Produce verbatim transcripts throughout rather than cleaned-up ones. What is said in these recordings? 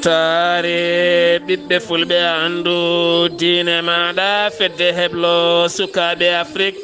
Saare ɓiɓɓe fulɓe anndu diine maaɗa, fedde heblo sukaaɓe Afrik.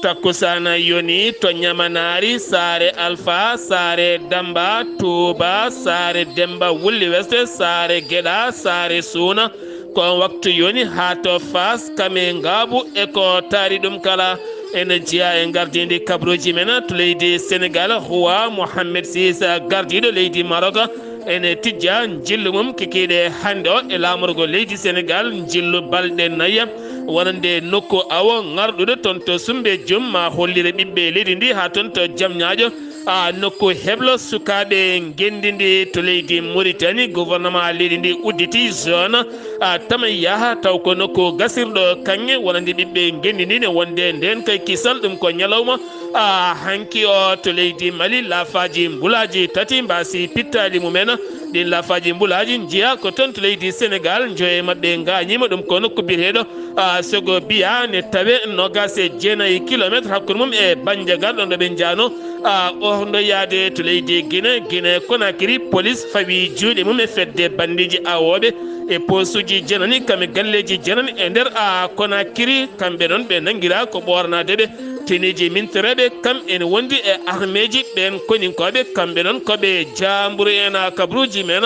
Takkusaana yoni to Ñamanaari, saare Alfa, saare Damba, Tuuba, saare Demba Wulli Weste, saare Geɗa, saare Suuna. Ko on waktu yoni haa to Faas, Kame, Ngaabu e ko taari ɗum kala. Ene jeyaa e ngardiindi kabruuji men to leydi Senegaal, Huwa Mohamed Sis, gardiiɗo leydi Marok. Ene tijja njillu mum kikiiɗe hannde o e laamorgo leydi Senegaal, njillu balɗe nayi, wonande nokku awo ŋarɗuɗo toon to Sumbeejum, ma hollire ɓiɓɓe leydi ndi haa toon to Jamñaajo. A nokku heblo sukaaɓe ngenndi ndi to leydi Muritani, gouvernement leydi ndi udditi zone a Tamayyaha, taw ko nokku gasirɗo kaŋŋe, wonande ɓiɓɓe ngenndi ndi ne wonde ndeen kay kisal, ɗum ko ñalawma a hanki o to leydi Mali. Laafaaji mbulaaji tati mbaasi pittaali mumen. Ɗin laafaaji mbulaaji njeyaa ko toon to leydi Senegaal, njoyo e maɓɓe ngaañiima. Ɗum ko nokku biyeteeɗo a Sogo Biya, ne tawe noogaas e jeenayi kilomeetre hakkunde mum e Banjagar, ɗon ɗo ɓe njaano a ohndo yaade to leydi Gine. Gine Konakiri, polis fawi juuɗe mum e fedde bandiiji awooɓe e poosuuji jeenani, kam e galleeji jeenani e nder a Konakiri. Kamɓe noon ɓe nanngiraa ko ɓoornaade ɓe teniiji mintereeɓe, kam ene wondi e armeeji. Ɓeen koninkooɓe, kamɓe noon ko ɓe jaamburu en a kabruuji men,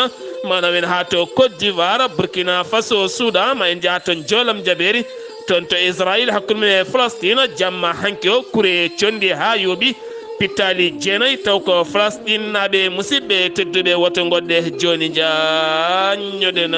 maanaam en haa to Côte d'Ivoire, Burkina Faso, Soudan, ma en njaha to Njoolam Jabeeri, toon to Israël, hakkunde mum e Falastiin, jamma hanki o, kure conndi haa yooɓi, pittaali jeenayi, taw ko Falasɗinnaaɓe. Musidɓe tedduɓe, woto ngoɗɗe jooni, njaanñoɗen.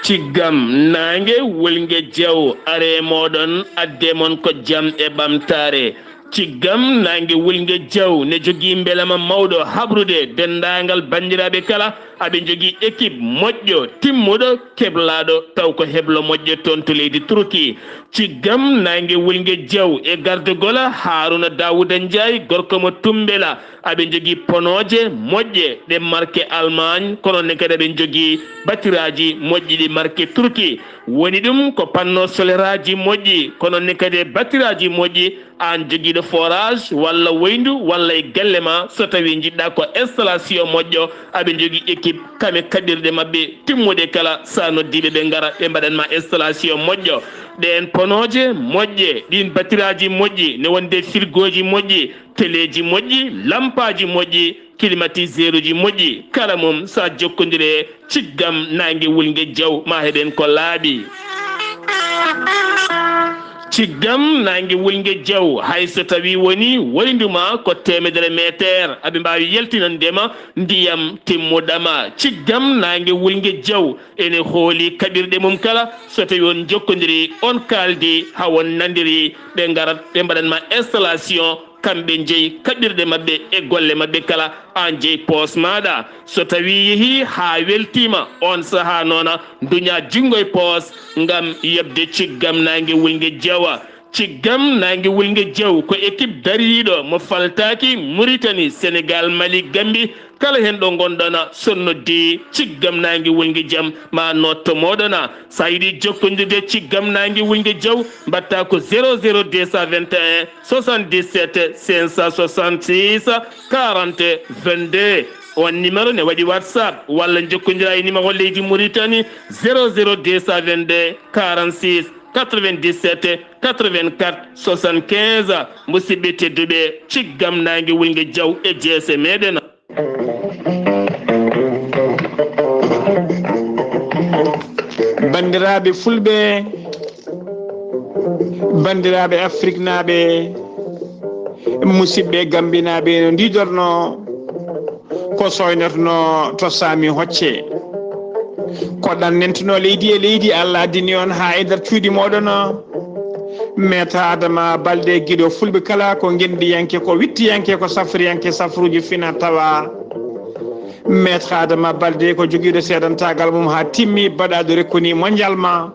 Ciggam naange wulnge jaw, are mooɗon, adde mon ko jam e ɓamtaare. Ciggam naange wulnge jaw ne jogii mbelama mawɗo habrude denndaangal banndiraaɓe kala. Aɓe njogii ekip moƴƴo, timmuɗo, keblaaɗo, taw ko heblo moƴƴo toon to leydi Turki. Ciggam naange wulnge jaw e gardugol Haruna Dawuda Njaay, gorko mo Tumbela. Aɓe njogii ponooje moƴƴe ɗe marke Allemagne, kono ne kadi aɓe njogii batiraaji moƴƴi ɗi marke Turki. Woni ɗum ko panneau soleraaji moƴƴi, kono ne kadi batiraaji moƴƴi. Aan jogiiɗo forage walla woyndu walla e galle ma, so tawii njiɗɗaa ko installation moƴƴo, aɓe njogii équipe kame kaɓirɗe maɓɓe timmuɗe kala. So a noddii ɓe, ɓe ngara, ɓe mbaɗan ma installation moƴƴo. Ɗeen ponooje moƴƴe, ɗiin batiraaji moƴƴi, ne wonde firgooji moƴƴi, teleeji moƴƴi, lampaaji moƴƴi, climatiseuruji moƴƴi, kala mum so a jokkondire Ciggam naange wulnge jaw, ma heɓen ko laaɓi. Ciggam naange wulnge jaw, hay so tawii woni woyndu ma ko teemedere meeteer, aɓe mbaawi yaltinande ma ndiyam timmuɗam. Ciggam naange wulnge jaw ene hooli kaɓirɗe mum kala. So tawii on njokkondirii, on kaaldi, haa on nandirii, ɓe ngarat, ɓe mbaɗan ma installation. Kamɓe njeyi kaɓirɗe maɓɓe e golle maɓɓe kala, aan jeyi poos maaɗa. So tawii yehii haa weltiima, oon sahaa noon, nduñaa junngo e poos ngam yoɓde Ciggam Naange Wulnge Jaw. Ciggam Naange Wulnge Jaw ko ekip dariiɗo mo faltaaki, Muritani, Senegaal, Mali, Gammbi. Kala heen ɗo ngonɗon, so noddii Ciggam Naange Wulnge Jaw, ma noddo mooɗon. So a yiɗi jokkondirde Ciggam Naange Wulnge Jaw, mbaɗtaa ko zéro zéro deux cent vingt et un, soixante-dix-sept, cinq cent soixante-six, quarante, vingt-deux. On numéro ne waɗi WhatsApp walla njokkondiraa e numéro leydi Muritani, zéro zéro deux cent vingt-deux, quarante-six, quatre-vingt-dix-sept, quatre-vingt-quatre, soixante-quinze. Musidɓe tedduɓe, Ciggam Naange Wulnge Jaw e jeese meɗen. Banndiraaɓe fulɓe, banndiraaɓe afriknaaɓe, musidɓe gambinaaɓe, no ndiidorno ko soynotono to saami hocce. Ko ɗannentuno leydi e leydi, Allah addini on haa e nder cuuɗi mooɗon. Maître Adama Balde, giɗo fulɓe kala, ko ngendiyanke, ko wittiyanke, ko safriyanke, safruuji fina tawa. Maître Adama Balde ko jogiiɗo seedantaagal mum haa timmi, baɗaado rekkoni mondial ma.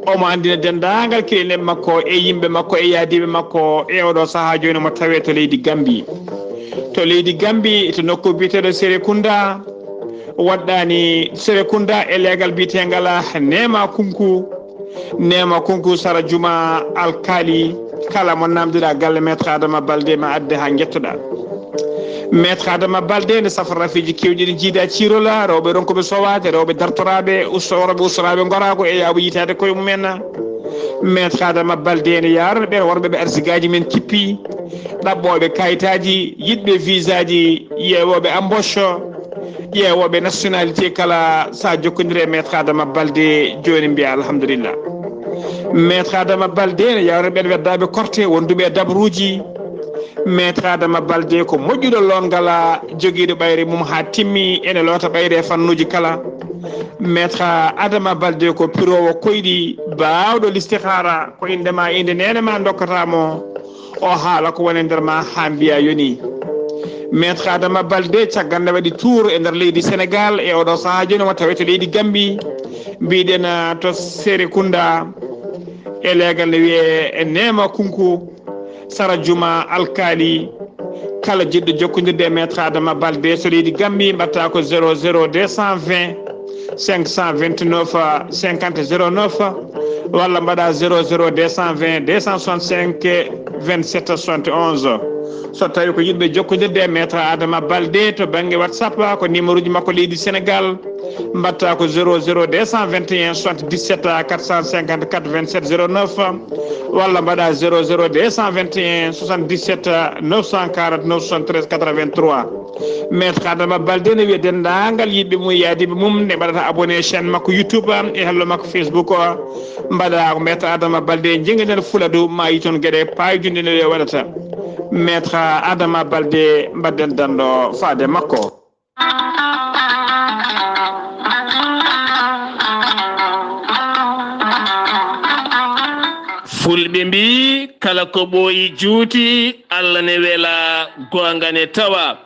Omo anndina denndaangal kiɗen makko e yimɓe makko e yaadiiɓe makko e oɗo sahaa jooni mo tawee to leydi Gambi. To leydi Gambi, to nokku biyeteeɗo Serekunda, waɗɗaani Serekunda e leegal biyeteengal Neema Kunku. Neema Kunku sara juma alkaali. Kala mo namdiɗa galle Maître Adama Balde ma adde haa njettoɗa. Maître Adama Balde ne safra rafiji kewɗi ɗi jiida cirola, rewɓe ronkuɓe sowaade, rewɓe dartoraaɓe, usto-, rewɓe ustoraaɓe ngoraago e yaabo yitaade koye mumen. Maître Adama Balde ne yaarana ɓen worɓe ɓe arsigaaji men kippi, ɗaɓɓooɓe kayitaaji, yiɗɓe visaaji, yeewooɓe embauche, ƴeewooɓe nationalité kala, sa jokkondire e Maître Adama Balde, jooni mbiya alhamdulillah. Maître Adama Balde ne yaarana ɓen weddaaɓe korte wonduɓe e dabruuji. Maître Adama Balde ko moƴƴuɗo loongal, jogiiɗo ɓayre mum haa timmi, ene loota ɓayre e fannuuji kala. Maître Adama Balde ko piroowo koyɗi, baawɗo listihaara, ko innde ma, innde neene ma ndokkata mo. O haala ko woni e nder ma haa mbiya yoni. Maître Adama Balde, caggal nde waɗi tour e nder leydi Sénégal, e oɗo sahaa jooni omo tawe to leydi Gambie, mbiɗen, ah, to Serekunda, e leegal ne wiyee Neema Kunku, sara juma alkaali. Kala jiɗɗo jokkondirde e Maître Adama Balde so leydi Gambie, mbaɗta ko zéro zéro deux cent vingt, cinq cent vingt-neuf, cinquante zéro neuf, walla mbaɗa zéro zéro deux cent vingt, deux cent soixante-cinq, vingt-sept soixante et onze. So tawi ko yiɗɓe jokkondirde e Maître Adama Balde to bannge WhatsApp, ko numéro uji makko leydi Sénégal, mbaɗta ko zéro zéro deux cent vingt et un soixante-dix-sept quatre cent cinquante-quatre vingt-sept zéro neuf, walla mbaɗa zéro zéro deux cent vingt et un soixante-dix-sept neuf cent quarante-neuf soixante-treize quatre-vingt-trois. Maître Adama Balde ne wiya denndaangal yiɗɓe mum, yaadiiɓe mum, nde mbaɗata abonné chaîne makko YouTube e hello makko Facebook o, mbaɗa ko Maître Adama Balde, njinngiɗen Fuladu, ma yi toon geɗe paayodinɗe no ɗe waɗata. Maître Adama Balde, mbaɗden danndo faade makko. Fulɓe mbii, kala ko ɓooyi juuti, Allah ne wela, goonga ne tawa.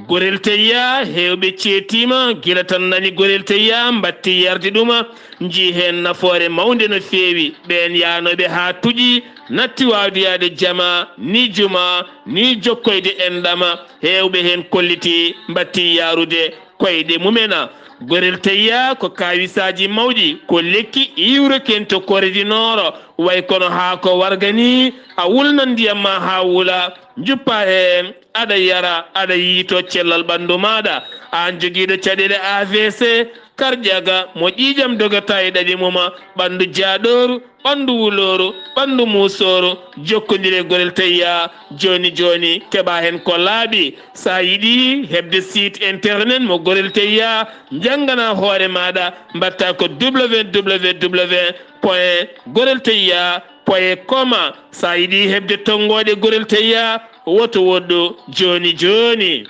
Gorel Teyya, heewɓe ceetiima, gila tan nani Gorel Teyya, mbatti yarde ɗuma, njii heen nafoore mawnde no feewi. Ɓeen yaanooɓe haa tuƴi, natti waawde yahde jama, ni juma, ni jokkoyde enɗam. Heewɓe heen kolliti, mbatti yahrude koyɗe mumen. Gorel Teyya ko kaawisaaji mawɗi, ko lekki iwreten to Corée du Nord, way kono haako warga ni, a wulnan ndiyam ma haa wula, njuppa heen, aɗa yara, aɗa yiytoo cellal ɓanndu maaɗa. Aan jogiiɗo caɗeele A V C, karƴaga, mo ƴiiƴam dogata e ɗaɗi mum, ɓanndu jaaɗooru, ɓanndu wulooru, ɓanndu muusooru, jokkondire Gorel Teyya jooni jooni, keɓa heen ko laaɓi. So a yiɗi heɓde site internet mo Gorel Teyya, njanngana hoore maaɗa, mbaɗta ko W W W point gorel teyya point com. So a yiɗi heɓde tonngooɗe Gorel Teyya, woto woɗɗu jooni jooni.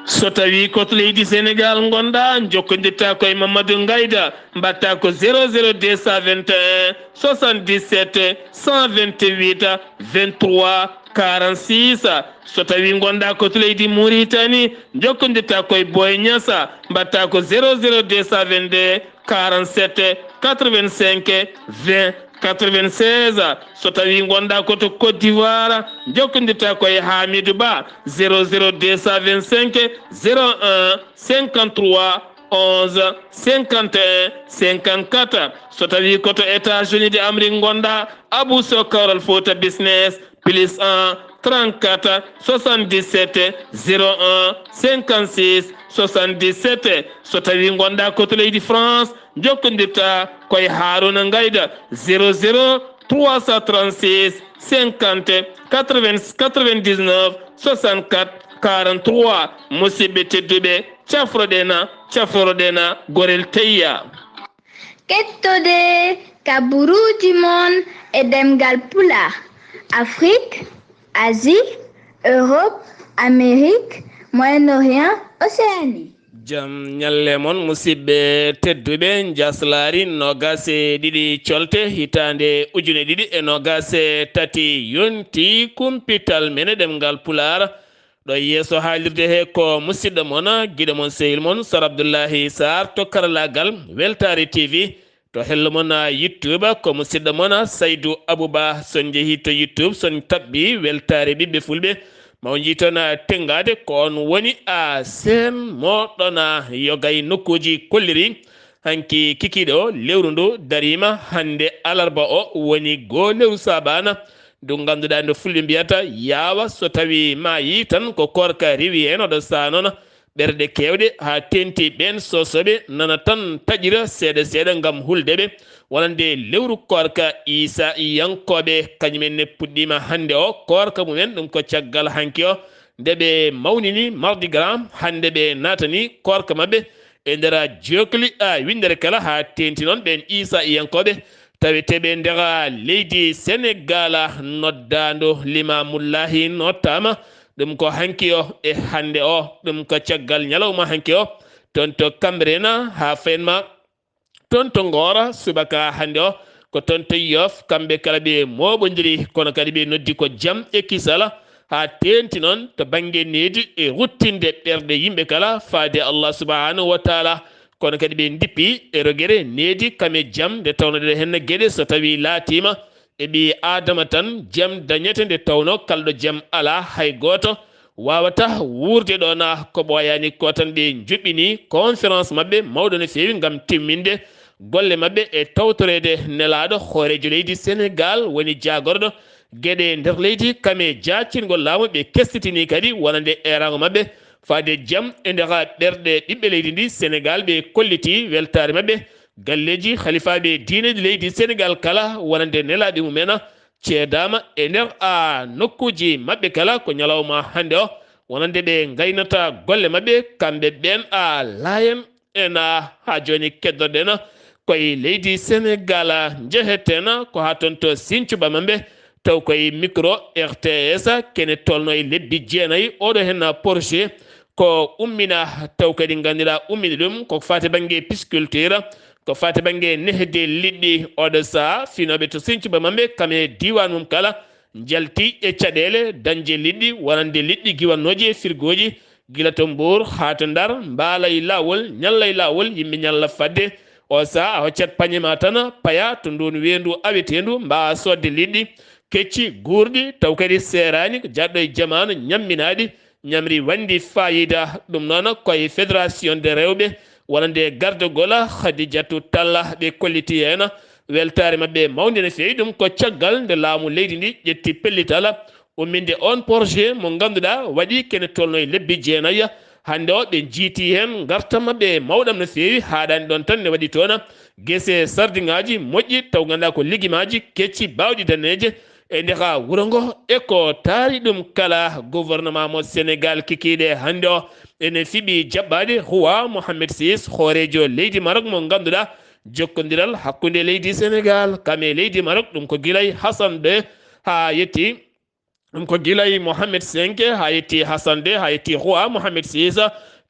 So tawi ko to leydi Sénégal ngonɗa, jokkondirta ko e Mamadou Ngayda, mbaɗta ko zéro zéro deux cent vingt et un soixante-dix-sept cent vingt-huit vingt-trois quarante-six. So tawi ngonɗa ko to leydi Mauritanie, jokkondirta ko e Boy Niassa, mbaɗta ko zéro zéro deux cent vingt-deux quarante-sept quatre-vingt-cinq vingt quatre-vingt-seize. So tawi ngonɗa ko to Côte d'Ivoire, jokkondirta ko e Hamidou Ba, zéro zéro deux cent vingt-cinq zéro un cinquante-trois onze cinquante et un cinquante-quatre. So tawi ko to États-Unis de Amérique ngonɗa, Abou Sow Kawral Fouta Business, plus un trente-quatre soixante-dix-sept zéro un cinquante-six soixante-dix-sept. So tawi ngonɗa ko to leydi France, jokkondirta ko e Harouna Ngayda, zéro zéro trois cent trente-six cinquante quatre-vingts quatre-vingt-dix-neuf soixante-quatre quarante-trois. Musidɓe tedduɓe, cafroɗen, cafroɗen Gorel Teyya. Kettode kaburuuji mon e ɗemngal Pulaar, Afrik, Asie, Europe, Amérique, Moyen-Orient, Océanie. Jam ñalle mon, musidɓe tedduɓe, njaslaari noogaas e ɗiɗi colte hitaande ujune ɗiɗi e noogaas e tati, yonti kumpital men e ɗemngal Pulaar. Ɗo yeeso haalirde he ko musidɗo mon, giɗo mon, sehil mon, Sar Abdullahi Sarr to karalaagal Weltaare T V. To hello mon, ah, YouTube, ko musidɗo mon, ah, Saydu Abuba. So on njehii to YouTube, so on taɓɓii Weltaare Ɓiɓɓe Fulɓe, Mawnji toon tengaade ko on woni a seen mooɗon a yogay nokkuuji kolliri. Hanki kikiiɗo lewru ndu dariima hannde alarba o woni goo lewru saabaana. Ndu ngannduɗaa ndu fulɓe mbiyata yaawa so tawi maayi tan ko koorka rewi heen oɗo saanoona. Ɓerɗe keewɗe haa teenti ɓeen soosooɓe nana tan taƴira seeɗa seeɗa ngam hulde ɓe. Wonande lewru koorka Iisa yankooɓe kañumen ne puɗɗiima hannde o koorka mumen ɗum ko caggal hanki o nde ɓe mawnini Mardi Gras hannde ɓe naatani koorka maɓɓe e nder jookli a winndere kala haa teenti noon ɓeen Iisa yankooɓe taweteeɓe nder leydi Senegaal noddaandu Limaamullaahi nottaama. Ɗum ko hanki o e hannde o ɗum ko caggal ñalawma hanki o toon to Kamɓreena haa fayen ma toon to Ngoora subaka hannde o ko toon to Yoof kamɓe kala ɓe mooɓondiri kono kadi ɓe noddi ko jam e kisala haa teenti noon to bannge needi e ruttinde ɓerɗe yimɓe kala faade Allah subahanahu wa taala. Kono kadi ɓe ndippi e rogere needi kam e jam nde tawno ɗeɗo henna geɗe so tawi laatiima e ɓii aadama tan jam dañete nde tawno kalɗo jam alaa hay gooto waawata wuurde ɗoona ko ɓooyaani ko tan ɓe njuɓɓini conférence maɓɓe mawɗo no feewi ngam timminde golle maɓɓe e tawtoreede nelaaɗo hooreejo leydi Senegaal woni jaagorɗo geɗe nder leydi kam e jaacingol laamu ɓe kestitini kadi wonande eeraango maɓɓe faade jam e nder ɓerɗe ɓiɓɓe leydi ndi Senegaal ɓe kolliti weltaare maɓɓe galleeji halifaaɓe diineeji leydi Senegaal kala wonande nelaaɓe mum en ceedaama e nder a nokkuuji maɓɓe kala ko ñalawma hannde o wonande ɓe ngaynata golle maɓɓe kamɓe ɓeen a laayen en haa jooni keddorɗen koye leydi Senegaal njeheteena ko haa toon to Sinthiou Bamambé taw koye micro R T S kene tolno e lebbi jeenayi oɗo heen projet ko ummina taw kadi ngannduɗaa ummini ɗum ko faati bannge pisculture ko faati bannge nehde liɗɗi oɗo saha finooɓe to Sinthiou Bamambé kam e diiwaan mum kala njalti e caɗeele dañde liɗɗi wonande liɗɗi giwannooji e firgooji gila to Mbuur haa to Ndar mbaalay laawol ñallay laawol yimɓe ñalla fadde o saha a hoccat pañe ma tan paya to nduun weendu aweteendu mbaawa soodde liɗɗi kecci guurɗi taw kadi seeraani jaɗɗo e jamaanu ñamminaaɗi ñamri wandi fayida ɗum noon koye fédération de rewɓe wonande gardagol Khadijatou Talla ɓe kolliti heen weltaare maɓɓe mawnde no feewi ɗum ko caggal nde laamu leydi ndi ƴetti pellital umminde on projet mo ngannduɗaa waɗi kene tolno e lebbi jeenayi hannde o ɓe jiiti heen ngartam maɓɓe mawɗam no feewi haaɗaani ɗoon tan ne waɗi toon gese sardiŋaaji moƴƴi taw ngannduɗaa ko ligimaaji kecci baawɗi daneeje e ndeha wuro ngo e ko taari ɗum kala gouvernement mo Senegaal kikiiɗe hannde o ene fiɓi jaɓɓaade Roi Mohamed six hooreejo leydi Maroc mo ngannduɗaa jokkondiral hakkunde leydi Senegaal kam e leydi Maroc ɗum ko gilay Hassan deux haa yetti ɗum ko gilay Mohamed cinq haa yetti Hassan deux haa yetti Roi Mohamed six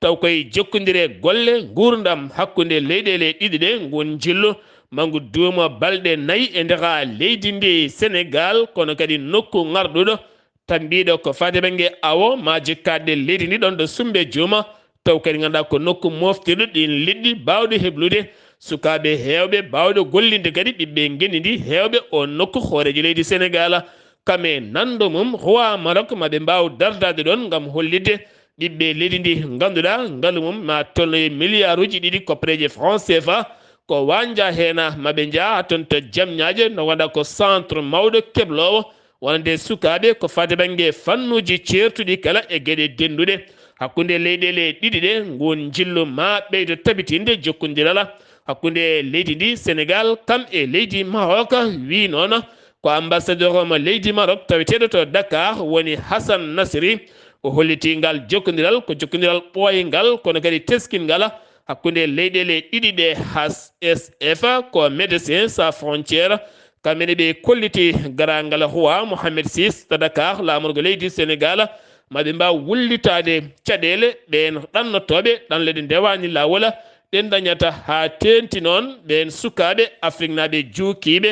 taw koye jokkondire golle nguurndam hakkunde leyɗeele ɗiɗi ɗe ngun njillu mangu duuma balɗe nayi e nder leydi ndi Senegaal kono kadi nokku ŋarɗuɗo tambiiɗo ko faade bannge awo maaje kaaɗɗe leydi ndi ɗon ɗo Sumbe Juuma taw kadi ngannduɗaa ko nokku moftirɗo ɗin liɗɗi baawɗo heblude sukaaɓe heewɓe baawɗo gollinde kadi ɓiɓɓe ngenndi ndi heewɓe on nokku hooreejo leydi Senegaal kam e nanndo mum Roi Maroc ma ɓe mbaaw dardaade ɗon ngam hollitde ɓiɓɓe leydi ndi ngannduɗaa ngalu mum ma tolno e miliyaaruuji ɗiɗi koppareeje franc C F A ko wanja heena ma ɓe njaha toon to jamñaaje no waɗa ko centre mawɗo kebloowo wonande sukaaɓe ko faade bannge fannuuji ceertuɗi kala e geɗe dennduɗe hakkunde leyɗeele ɗiɗi ɗe ngun njillu ma ɓeydo tabitinde jokkondiral hakkunde leydi ndi Senegaal kam e leydi Maroc wii noon ko ambassadeur mo leydi Maroc taweteeɗo to Dakar woni Hassan Nasri o holliti ngal jokkondiral ko jokkondiral ɓooyngal kono kadi teskingal hakkunde leyɗeele ɗiɗi ɗe H S F ko Médecins Sans Frontières kamɓe ne ɓe kolliti garaangal Roi Mohamed six to Dakar laamorgo leydi Senegaal ma ɓe mbaaw wullitaade caɗeele ɓeen ɗannotooɓe ɗanle ɗe ndewaani laawol ɗe ndañata haa teenti noon ɓeen sukaaɓe Afriknaaɓe juukiiɓe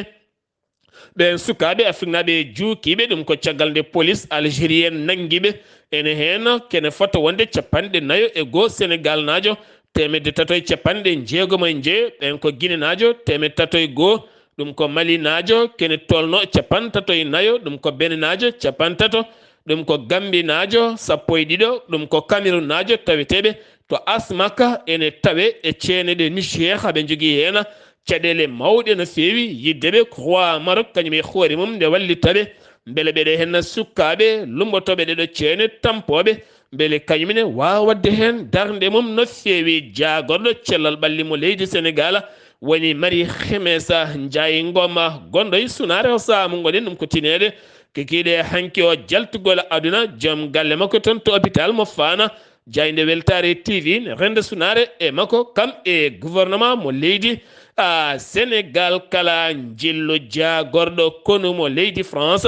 ɓeen sukaaɓe Afriknaaɓe juukiiɓe ɗum ko caggal nde police algérienne nanngi ɓe ene heen kene fota wonde capanɗe nayo e goo Senegaalnaajo teemedde tato e capanɗe jeegom e njeyo ɓeen ko Ginenaajo teemedde tato e goo ɗum ko Malinaajo kene tolno capantato e nayo ɗum ko Benenaajo capantato Ɗum ko Gambinaajo, sappo e ɗiɗo, ɗum ko Kamerunaajo, taweteeɓe to Asmaka, ene tawe e ceene ɗe Niger, aɓe njogii heen caɗeele mawɗe no feewi. Yidde ɓe, Croix Maroc, kañum e hoore mum nde wallitta ɓe, mbele ɓeɗe heen sukaaɓe lumbotooɓe ɗeɗo ceene, tampooɓe, mbele kañum ne waawa waɗde heen darnde mum no feewi. Jaagorɗo cellal ɓalli mo leydi Senegaal woni Marie Khemessa Ndiaye Ngoma, gonɗo e sunaare o sahaa mo ngoɗen ɗum ko tineede kikiiɗe hanki o jaltugol aduna. Joom galle makko toon to hôpital mo Fana, jaaynde Weltaare T V ne renda sunaare e makko, kam e gouvernement mo leydi, a, Senegaal kala. Njillu jaagorɗo konu mo leydi France,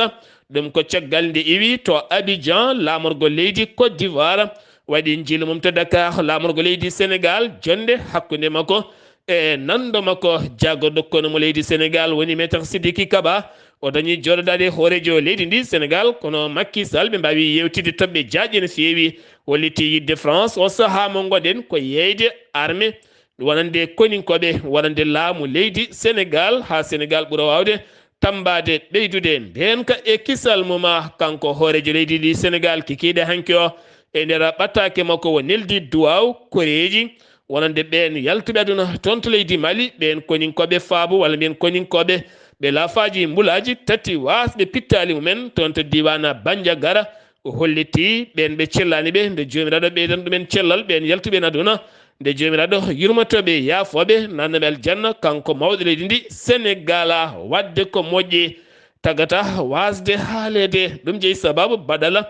ɗum ko caggal nde iwi to Abidjan, laamorgo leydi Côte d'Ivoire waɗi njillu mum to Dakar, laamorgo leydi Senegaal, jonnde hakkunde makko e nanndo makko. Jaagorɗo konu mo leydi Senegaal woni Maître Sidiki Kaba. O dañi jooɗodaade hooreejo leydi ndi Senegaal, kono Macky Sall ɓe mbaawi yeewtidde toɓɓe jaajɗe no feewi. Holliti yidde France o sahaa mo ngoɗen ko yeeyde armée wonande koninkooɓe, wonande laamu leydi Senegaal, haa Senegaal ɓura waawde tammbaade, ɓeydude ndeenka e kisal mum. Kanko hooreejo leydi ndi Senegaal kikiiɗe hanki o, e nder ɓattaake makko, o neldi duwaaw koreeji wonande ɓeen yaltuɓe aduna toon to leydi Mali, ɓeen koninkooɓe faabu, walla mbiyen koninkooɓe ɓe laafaaji mbulaaji tati waasɓe pittaali mumen toon to diiwaan Bandiagara. O holliti ɓeen ɓe cellaani ɓe, nde Joomiraaɗo ɓeydan ɗumen cellal, ɓeen yaltuɓe en aduna, nde Joomiraaɗo yurmoto ɓe, yaafo ɓe, naatna ɓe aljanna. Kanko mawɗo leydi ndi Senegaal, waɗde ko moƴƴi, tagata waasde haaleede. Ɗum jeyi sabaabu baɗala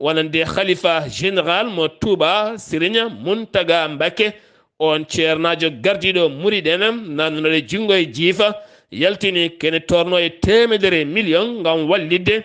wonande Khalifa Général mo Touba, Serigne Mountaga Mbacké, oon ceernaajo gardiiɗo Muriiɗen, naatnanooɗo junngo e jiifa, yaltini kene toornoo e teemedere million ngam wallitde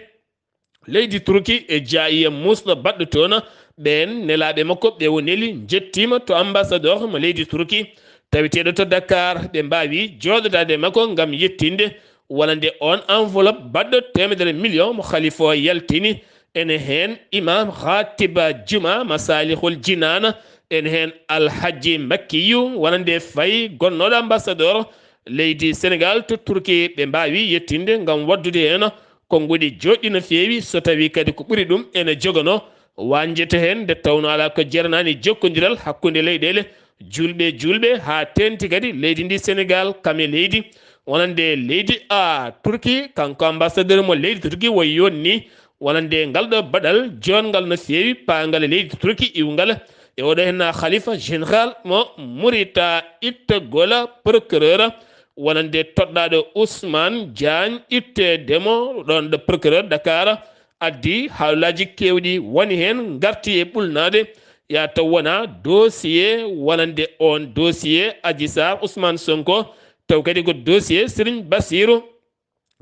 leydi Turki e jaayiya muusɗo baɗɗo toon. Ɓeen nelaaɓe makko ɓe o neli njettiima to ambassadeur mo leydi Turki, taweteeɗo to Dakar. Ɓe mbaawi jooɗodaade makko ngam yettinde wonande oon enveloppe baɗɗo teemedere million mo Khalifa o yaltini. Ene heen Imam Khatiba Juma Masalihul Jinaan, ene heen Alhaji Makkiyu wonande fayi gonnooɗo ambassadeur leydi Senegaal to Turki. Ɓe mbaawi yettinde ngam waɗdude heen konnguɗi jooɗɗi no feewi, so tawii kadi ko ɓuri ɗum ene joganoo wañjete heen, nde tawnoo alaa ko jeranaani jokkondiral hakkunde leyɗeele, juulɓe e juulɓe, haa teeŋti kadi leydi ndi Senegaal, kam e leydi wonande leydi, a, Turki. Kanko ambassadeur mo leydi Turki o yonni wonande ngal ɗo baɗal joɗngal no feewi, paangal e leydi Turki, iwngal e oɗo heen Khalifa Général mo Murita, ittagol procureur wonande toɗɗaaɗo Ousmane Diagne, itteede mo ɗoon ɗo procureur Dakar, addi haalaaji keewɗi woni heen ngarti e ɓulnaade, yaa taw wonaa dossier wonande oon dossier Adji Sarr, Ousmane Sonko, taw kadi ko dossier Serigne Bassirou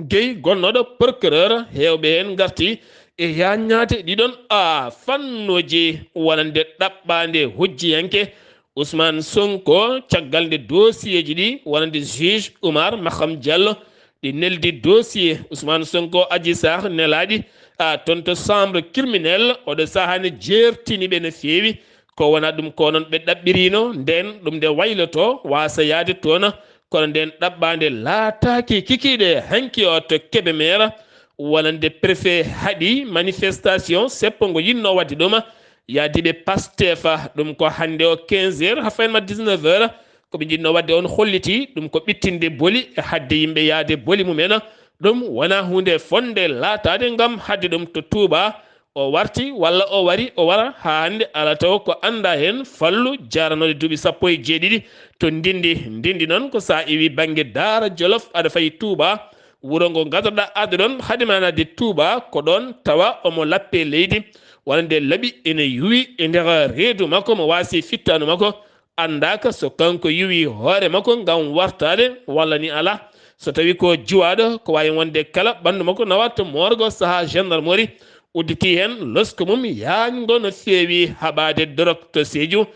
Gueye, gonnooɗo procureur. Heewɓe heen ngarti e yaaññaade ɗiɗon, a, fannooji wonande ɗaɓɓaande hujjiyanke Ousmane Sonko, caggal nde dossier ji ɗi wonande juge Oumar Maham Diallo, ɗi neldi dossier Ousmane Sonko, Adji Sarr nelaaɗi, a, toon to chambre criminelle. Oɗo sahaa ne jeertini ɓe no feewi. Ko wonaa ɗum ko noon ɓe ɗaɓɓiriino, ndeen ɗum nde waylotoo waasa yahde toon, kono ndeen ɗaɓɓaande laataaki kikiiɗe. Hanki o to Kébémer, wonande préfet haɗi manifestation seppo ngo yinnoo waɗde ɗum, yaadiiɓe Pastef. Ɗum ko hannde o quinze heures haa fayma dix-neuf heures, ko ɓe njiɗnoo waɗde on holliti ɗum ko ɓittinde boli e haɗde yimɓe yahde boli mumen. Ɗum wonaa huunde fotnde laataade ngam haɗde ɗum to Touba. O warti walla o wari, o wara haa hannde, alaa taw ko anndaa heen. Fallu, jaranoode duuɓi sappo e jeeɗiɗi to Ndinndi. Ndinndi noon, ko so a iwii bannge Daara Jolof, aɗa fayi Touba, wuro ngo ngadorɗaa arde ɗoon, hade ma naatde Touba, ko ɗoon tawa omo lappee leydi, wonande laaɓi ene yuwi e nder reedu makko, mo waasi fittaandu makko, anndaaka so kanko yuwi hoore makko ngam wartaade walla ni alaa. So tawii ko juwaaɗo, ko waawi wonde kala ɓanndu makko nawaat to morgue sahaa gendarmerie udditi heen losko mum yaañngo no feewi. Haɓaade dorog to Sédhiou,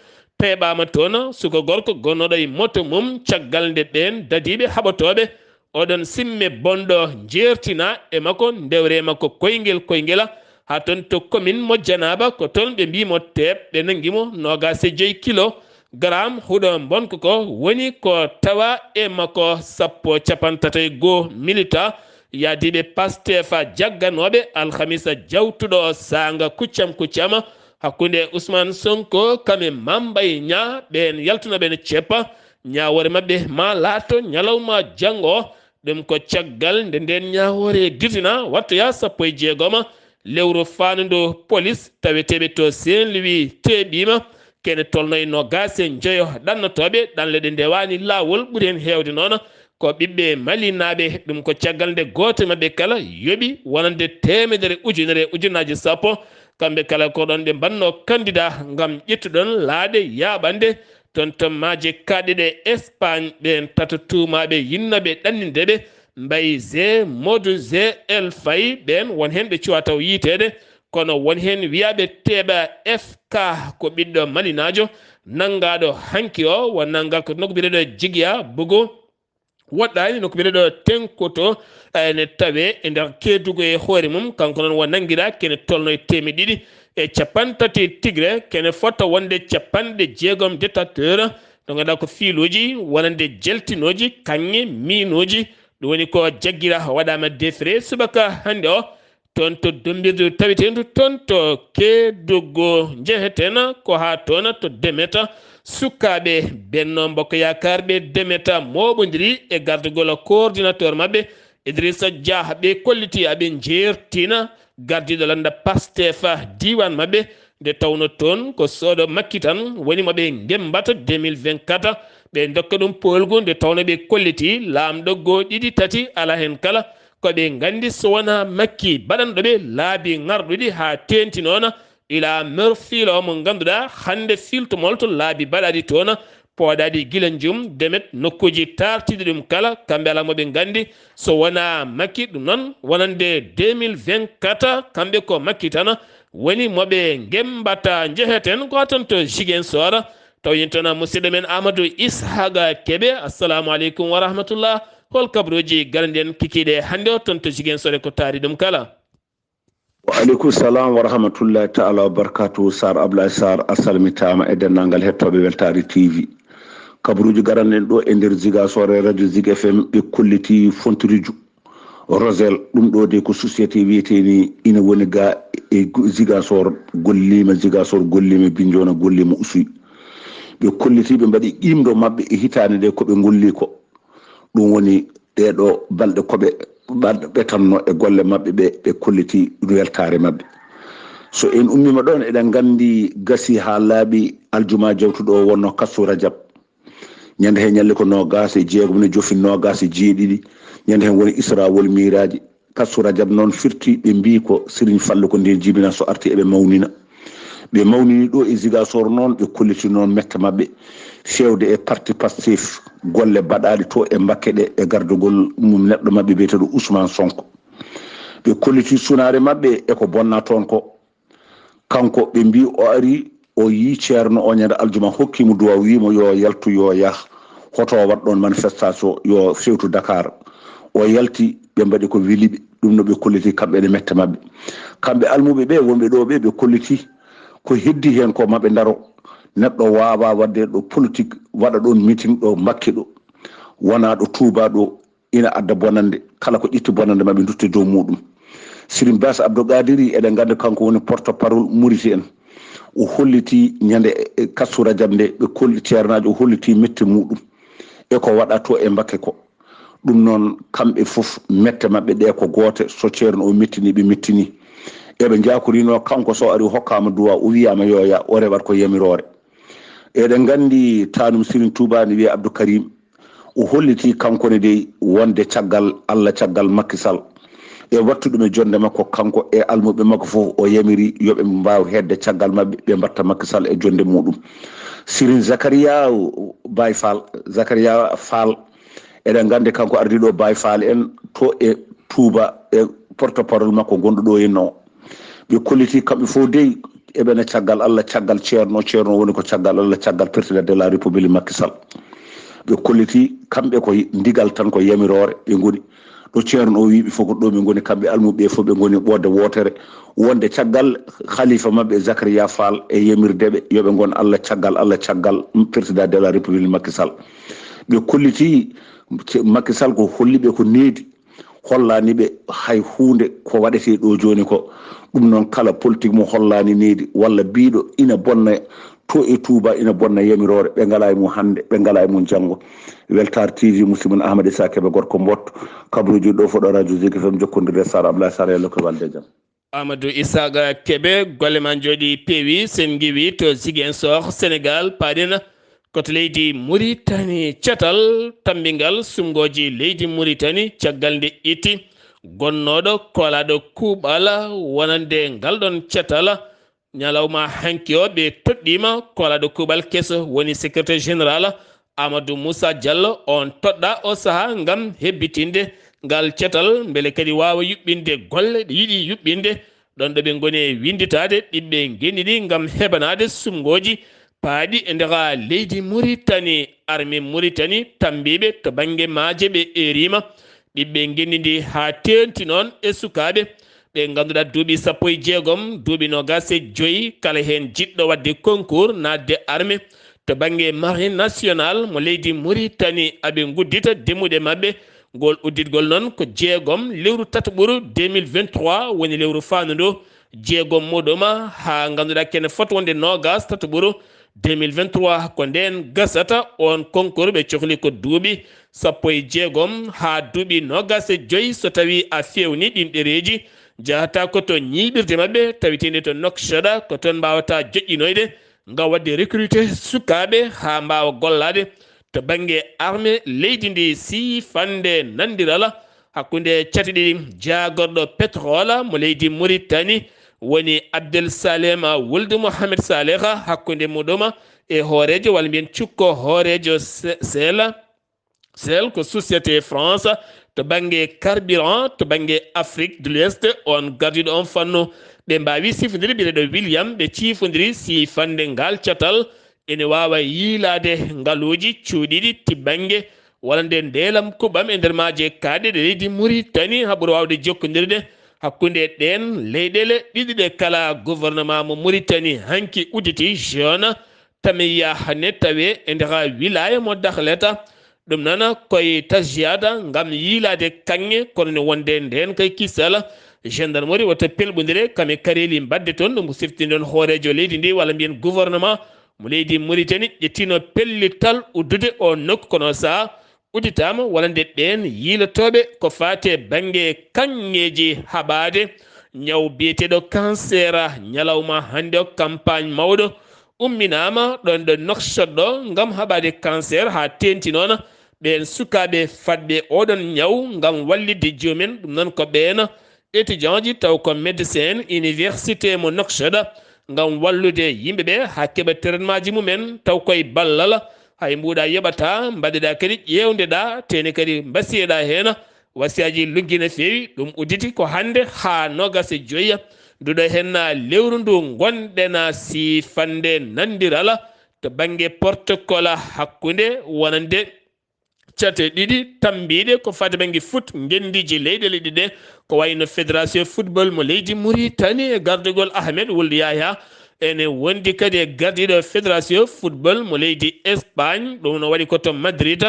peeɓaama toon suka gorko gonnooɗo e moto mum, caggal nde ɓeen dadiiɓe haɓotooɓe oɗon simme bonɗo njeertina e makko, ndewre makko koyngel koyngela, haa toon to commune mo Janaaba, ko toon ɓe mbii mo teeɓ, ɓe nanngi mo noogaas e joy kilo garaam huɗo mbonko ko woni ko tawa e makko. Sappo, capanɗe tato e goo militant yaadiiɓe Pastef jagganooɓe alhamisa jawtuɗo o saanga kuccam kuccam hakkunde Ousmane Sonko kam e Mame Mbaye Niang, ɓeen yaltunooɓe no ceppa ñaawoore maɓɓe maa laato ñalawma janngo o. Ɗum ko caggal nde ndeen ñaawoore dirtina wattoya sappo e jeegoma lewru faandu ndu polis taweteeɓe to Saint-Louis teeɓiima. Kene tolno e noogaas e njoyo ɗannotooɓe ɗanle ɗe ndewaani laawol, ɓuri heen heewde noon ko ɓiɓɓe malinaaɓe. Ɗum ko caggal nde gooto e maɓɓe kala yoɓi wonande teemedere ujunere e ujunnaaji sappo. Kamɓe kala ko ɗoon ɓe mbaɗnoo kandida ngam ƴettuɗon laaɗe yaaɓande toon to maaje kaaɗɗe ɗe Espagne. Ɓeen tato tuumaaɓe yinnooɓe ɗanninde ɓe mbayi G Modou G El Faye. Ɓeen won heen ɓe cuwaa taw yiyteede, kono won heen wiyaaɓe teeɓa F K, ko ɓiɗɗo malinaajo nanngaaɗo hanki o, wonnaa ngal ko nokku biyeteeɗo Jigiya Bugu, woɗɗaani nokku biyeteeɗo Tenkoto, ene tawee e nder Keedugu e hoore mum. Kanko noon o nanngiraa kene tolno e teemeɗɗe ɗiɗi e cappanɗe tati tigre, kene fota wonde capanɗe jeegom détecteur, ɗo ngannduɗaa ko fiiluuji wonande jeltinooji, kaŋŋe, miinooji. Ɗum woni ko jaggira waɗaama defre subaka hannde o toon to dummbirdu taweteendu toon to Keedugu. Njeheten ko haa toon to Demeta. Sukaaɓe Benno Bokk Yaakaar ɓe Demeta mooɓondiri e gardagol coordinateur maɓɓe Idrissa Dia. Ɓe kolliti aɓe njeertina gardiiɗo lannda Pastef diiwaan maɓɓe, nde tawno toon ko soodo makki tan woni mo ɓe ngemmbata deux mille vingt-quatre. Ɓe ndokka ɗum poolgu nde tawno ɓe kolliti laamɗo goo ɗiɗi tati alaa heen kala ko ɓe nganndi so wonaa makki baɗanɗo ɓe laabi ŋarɗuɗi haa teenti noon. Ila mer fiilo mo ngannduɗaa hannde filto molto laabi baɗaɗi toon pooɗaɗi gila njum demet nokkuuji taartiiɗi ɗum kala. Kamɓe alaa mo ɓe nganndi so wonaa makki. Ɗum noon wonande deux mille vingt-quatre kamɓe ko makki tan woni mo ɓe ngemmbata. Njeheten ko tan to Ziguinchor, taw yintono musidɗo men Amadou Ishaga Kebe. Assalamu aleykum wa rahmatullah. Hol kabaruuji garanɗi en kikiiɗe hannde o toon to Ziguinchor e ko taari ɗum kala? Wa aleykum salam wa rahmatullahi taala wa barakatuhu. Sar Ablaye Sar a salmitaama e denndaangal hettooɓe Weltaare T V. Kabaruuji garanɗi en ɗo e nder Ziguinchor e radio Zig F M ɓe kolliti Fontirijo Rosel. Ɗum ɗo de ko société wiyetee ni ina woni ga e Ziguinchor golliima, Ziguinchor golliima, Bignona golliima, Oussouye. Ɓe kolliti ɓe mbaɗi qimdo maɓɓe e hitaande nde ko ɓe ngolli ko. Ɗum woni ɗee ɗo balɗe ko ɓe ɓetanno e golle maɓɓe ɓe ɓe kolliti weltaare maɓɓe. So en ummiima ɗoon eɗen nganndi gasi haa laaɓi aljuma jawtuɗo o wonno Kasu Rajab. Ñande heen ñalli ko noogaas e jeegom ne jofi noogaas e jeeɗiɗi. Ñande heen woni Isra wol Miiraaji. Kasu Rajab noon firti ɓe mbii ko Siriñ Fallu ko ndeen jibina so arti eɓe mawnina. Ɓe mawnini ɗo e Ziguinchor noon ɓe kolliti noon mette maɓɓe feewde e parti Pastef golle baɗaaɗe to e Mbakke ɗe e gardugol mum neɗɗo maɓɓe biyeteeɗo Ousmane Sonko. Ɓe kolliti sunaare maɓɓe e ko bonna toon ko. Kanko ɓe mbii o ari o yii ceerno o ñande aljuma hokki mo duwa wii mo yo yaltu yo yah hoto o waɗ ɗoon manifestation yo fewtu Dakar. O yalti ɓe mbaɗi ko weli ɓe. Ɗum no ɓe kolliti kamɓe ne mette maɓɓe. Kamɓe almuɓe ɓe wonɓe ɗo ɓe ɓe kolliti ko heddi heen ko maɓe ndaro. Neɗɗo waawa waɗde ɗo politique waɗa ɗoon meeting ɗo Mbakke ɗo wona ɗo Touba ɗo ina adda bonannde kala ko ƴetti bonannde maɓe dutte dow muɗum. Sirim Bas Abdou Gadiri eɗen nganndi kanko woni porte parole Muriti en. O holliti ñande Kasu Rajab nde ɓe kolli ceernaajo o holliti mette muɗum e ko waɗa to e Mbakke ko. Ɗum noon kamɓe fof mette maɓɓe ɗe ko goote, so ceerno o mettini ɓe mettini. Eɓe njakorino kanko so ari hokkaama duwa o wiyaama yo ya o rewat ko yamiroore. Eɗen nganndi tanum Sirin Touba ne wiyee Abdou Karim. O holliti kanko ne dey wonde caggal Allah caggal Macky Sall e wattu ɗum e jonde makko kanko e almuɓe makko fof o yamiri yo ɓe mbaaw hedde caggal maɓɓe ɓe mbatta Macky Sall e jonde muɗum. Sirin Zakaria Baye Fall, Zakaria Fall eɗen nganndi kanko ardiɗo Baye Fall en to e Touba e porte parole makko gonɗo ɗo henno. Ɓe kolliti kamɓe fof dey eɓena caggal Allah caggal ceerno, ceerno woni ko caggal Allah caggal président de la république Macky Sall. Ɓe kolliti kamɓe ko ndigal tan ko yamiroore ɓe ngoni. Ɗo ceerno o wiiɓe fof ko ɗo ɓe ngoni kamɓe almuɓe fof ɓe ngoni ɓoodde wootere wonde caggal khalifa maɓɓe Zakaria Fall e yamirdeɓe yoɓe ngon Allah caggal Allah caggal président de la république Macky Sall. Ɓe kolliti Macky Sall ko holliɓe ko needi hollaani ɓe hay huunde ko waɗetee ɗo jooni ko. Ɗum noon, kala politique mo hollaani nehdi walla biiɗo ina bonna to e Touba, ina bonna yamiroore, ɓe ngalaa e mum hannde, ɓe ngalaa e mum janngo. Weltaare T V, musidɗo mon Ahmad Issa Kébé, gorko Mboot, kabaruuji ɗo fof ɗo Radio Zik F M, jokkondirde Sara Ablaye Sara, yalla ko walde jam. Amadou Isaaga Kebe, golle ma njooɗi peewi, sen ngiwi to Ziguinchor, Sénégal, paaɗen ko to leydi Mauritanie. Catal tammbingal sumngooji leydi Mauritanie caggal nde itti gonnooɗo koolaaɗo kuuɓal wonande ngal ɗon catal. Ñalawma hanki o, ɓe toɗɗiima koolaaɗo kuuɓal keso, woni secrétaire général Amadou Moussa Diallo, on toɗɗa o saha ngam hebbitinde ngal catal, mbele kadi waawa yuɓɓinde golle ɗe yiɗi yuɓɓinde. Ɗon ɗo ɓe ngoni e winnditaade ɓiɓɓe ngenndi ndi ngam heɓanaade sumngooji paaɗi e nder leydi Mauritanie. Armée Mauritanie tammbiiɓe to bannge maaje ɓe eeriima. Ɓiɓɓe ngenndi ndi haa teeŋti noon e sukaaɓe ɓe ngannduɗaa duuɓi sappo e jeegom, duuɓi noogaas e joyi, kala heen jiɗɗo waɗde concours naatde armée to bannge marine nationale mo leydi Mauritanie, aɓe nguddita demmuɗe maɓɓe. Ngol udditgol noon ko jeegom lewru tataɓuru deux mille vingt-trois, woni lewru faandu ndu, jeegom muɗum haa ngannduɗaa kene foti wonde noogaas tataɓuru deux mille vingt-trois. Ko ndeen gasata on concours, ɓe cohli ko duuɓi sappo e jeegom haa duuɓi noogaas e joyi, so tawii a feewni ɗiin ɗereeji, njahata ko to ñiiɓirde maɓɓe taweteende to Nouakchott, ko toon mbaawata joƴƴinoyde ngam waɗde recruter sukaaɓe haa mbaawa gollaade to bannge armée leydi ndi. Siifannde nanndiral hakkunde cate ɗiɗi, jaagorɗo pétrole mo leydi Mauritanie woni Abdel Salem Wuld Mohamed Saleh, hakkunde muɗum e hooreejo, walla mbiyen cukko hooreejo Se-, Sela. Sel ko société France to bannge carburant to bannge Afrique de l'Ouest, on gardiiɗo on fannu. Ɓe mbaawi siifondiri, biyeteeɗo William, ɓe ciifondiri siifannde ngal catal ene waawa yiilaade ngaluuji cuuɗiiɗi tibbannge walla nde ndeelam kuɓɓam e nder maaje kaaɗe ɗe leydi Mauritanie, haa ɓura waawde jokkondirde hakkunde ɗeen leyɗeele ɗiɗi ɗe. Kala gouvernement mo Mauritanie hanki udditi jeune Tameya ne tawe e nder wilaya mo Dakhlet. Ɗum noon koye Taziyada ngam yiilaade kaŋŋe, kono ne wonde ndeen kay kisal, gendarmerie wota pelɓondire kam e kareeli mbaɗde toon. Ɗum ko siftinde on hooreejo leydi ndi, walla mbiyen gouvernement mo leydi Mauritanie, ƴettino pellital uddude o nokku, kono saha udditaama walla nde ɓeen yiilotooɓe ko faate bannge kaŋŋeeji haɓaade ñaw biyeteeɗo cancer. Ñalawma hannde o, campagne mawɗo umminaama ɗoon ɗo Nouakchott ɗo ngam haɓaade cancer, haa teeŋti noon ɓeen sukaaɓe fadɓe oɗon ñaw ngam wallitde jomumen. Ɗum noon ko ɓeen étudiant ji taw ko médecin université mo Nouakchott ngam wallude yimɓe ɓe haa keɓa traitement ji mumen, taw koye ballal. Hay mbuuɗa yoɓata, mbaɗeɗa kadi ƴeewdeɗa, tene kadi mbasiyeɗa heen. Wasiyaaji luggi no feewi, ɗum udditi ko hannde haa noogaas e joyi nduɗo heen lewru ndu ngonɗen. Siifannde nanndiral to bannge protocole hakkunde wonande cate ɗiɗi tammbiiɗe ko faade bannge foot, ngenndiiji leyɗeele ɗiɗe, ko wayi no fédération football mo leydi Mauritanie e gardugol Ahmed Wuld Yahya, ene wondi kadi e gardiiɗo fédération football mo leydi Espagne, ɗum no waɗi ko to Madrid,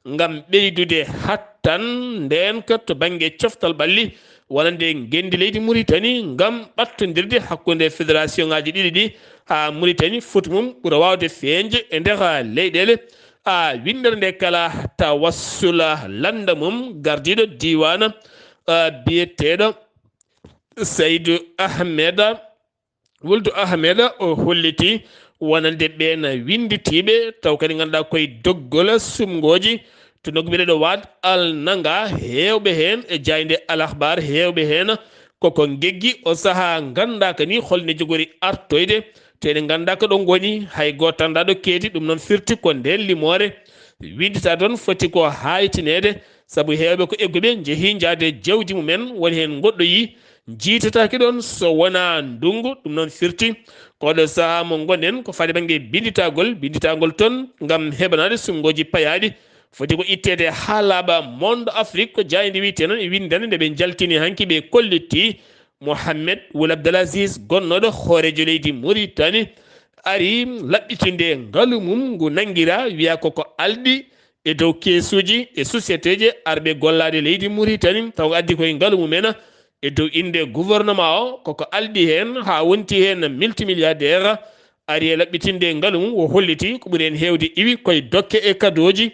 ngam ɓeydude hattan ndeenka to bannge coftal ɓalli wonande ngenndi leydi Mauritanie, ngam ɓattondirde hakkunde fédération ŋaaji ɗiɗi ɗi, haa Mauritanie foot mum ɓura waawde feeñde e nder leyɗeele. A winndere nde kala tawassula lannda mum gardiiɗo diiwaan, a, biyeteeɗo Saydou Ahmed, Wuldu Ahmed, o holliti wonande ɓeen winnditiiɓe, taw kadi ngannduɗaa koye doggol sumngooji to nokku biyeteeɗo Wad Al Nanga, heewɓe heen e jaaynde Al Akhbar, heewɓe heen koko ngeggi o sahaa, nganndaaka ni holno jogori artoyde, to ene nganndaa ko ɗo ngoni, hay gooto anndaa ɗo keedi. Ɗum noon firti ko ndeen limoore winndita toon foti ko haaytineede, sabu heewɓe ko egguɓe, njehii njaade jawdi mumen, woni heen goɗɗo yii, njiitataake ɗoon so wonaa ndunngu. Ɗum noon firti ko oɗo sahaa mo ngonɗen ko faade bannge binnditagol, binnditagol toon ngam heɓanaade sumngooji payaaɗi. Foti ko itteede haa laaɓa. Monde Afrique ko jaaynde wiyetee noon e winndannde nde ɓe njaltini hanki, ɓe kollitii Mohamed Wul Abdelaziz, gonnooɗo hooreejo leydi Mauritanie, ari laɓɓitinde ngalu mum ngu nanngiraa, wiyaa ko ko alɗi e dow keesuuji e sociétéeji arɓe gollaade leydi Muritani, taw addi koye ngalu mumen e dow innde gouvernement o, koko alɗi heen haa wonti heen multimilliardaire, ari e laɓɓitinde ngalu mum, o holliti ko ɓuri heen heewde iwi koye dokke e kadooji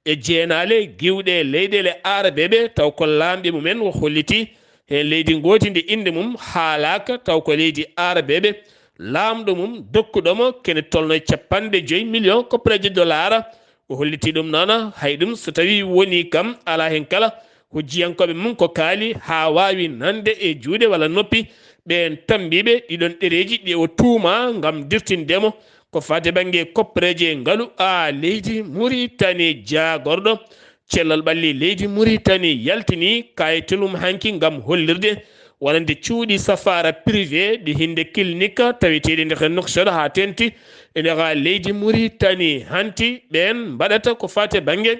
e jeenaale giwɗe leyɗeele aarabeeɓe, taw ko laamɓe mumen, o holliti heen leydi ngooti ndi innde mum haalaaka, taw ko leydi aarabeeɓe, laamɗo mum dokkuɗo mo kene tolno e capanɗe joyi million koppareeje dollar. O holliti ɗum noon, hay ɗum so tawii woni kam, alaa heen kala hujjiyankooɓe mum ko kaali haa waawi nande e juuɗe walla noppi ɓeen tammbiiɓe ɗiɗon ɗereeji ɗi o tuuma ngam dirtinde mo ko faati bannge koppareeje ngalu a leydi Muritani. Jaagorɗo cellal ɓalli leydi Muritani yaltini kayitol mum hanki ngam hollirde wonande cuuɗi safaara privé ɗi hinde clinique taweteeɗi nder Nouakchott haa teeŋti e nder leydi Muritani. Hanti ɓeen mbaɗata ko faati e bannge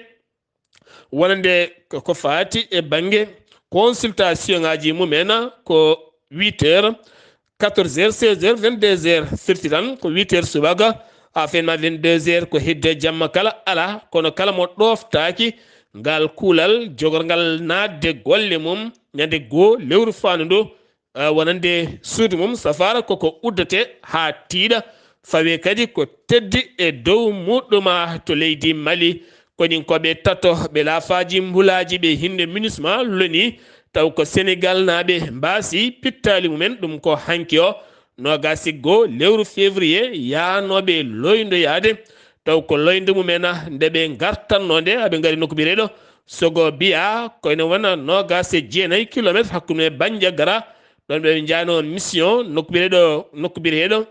wonande ko faati e bannge consultation ŋaaji mumen ko huit heures, quatorze heures, seize heures, vingt-deux heures, firti tan ko huit heures subaka haa fenma vingt-deux heures, ko hedde jamma kala alaa, kono kala mo ɗooftaaki ngal kuulal jogorgal naatde golle mum ñande goo lewru faandu ndu, eh, wonande suudu mum safaara koko uddete haa tiiɗa, fawe kadi ko teddi e dow muɗɗuma to leydi Mali. Koñinkooɓe tato ɓe laafaaji mbulaaji ɓe hinde MINUSMA loni, taw ko Senegal naaɓe mbaasi pittaali mumen, ɗum ko hanki o noogaas e goo lewru février yaanooɓe loyndoyaade, taw ko loyndo mumen nde ɓe ngartatnoo nde, aɓe ngari nokku biyeteeɗo Sogo Biya, ko ene wona noogaas e jeenayi kilometre hakkunde Bandiagara, ɗoon ɓe njaanoo mission nokku biyeteeɗo, nokku biyeteeɗo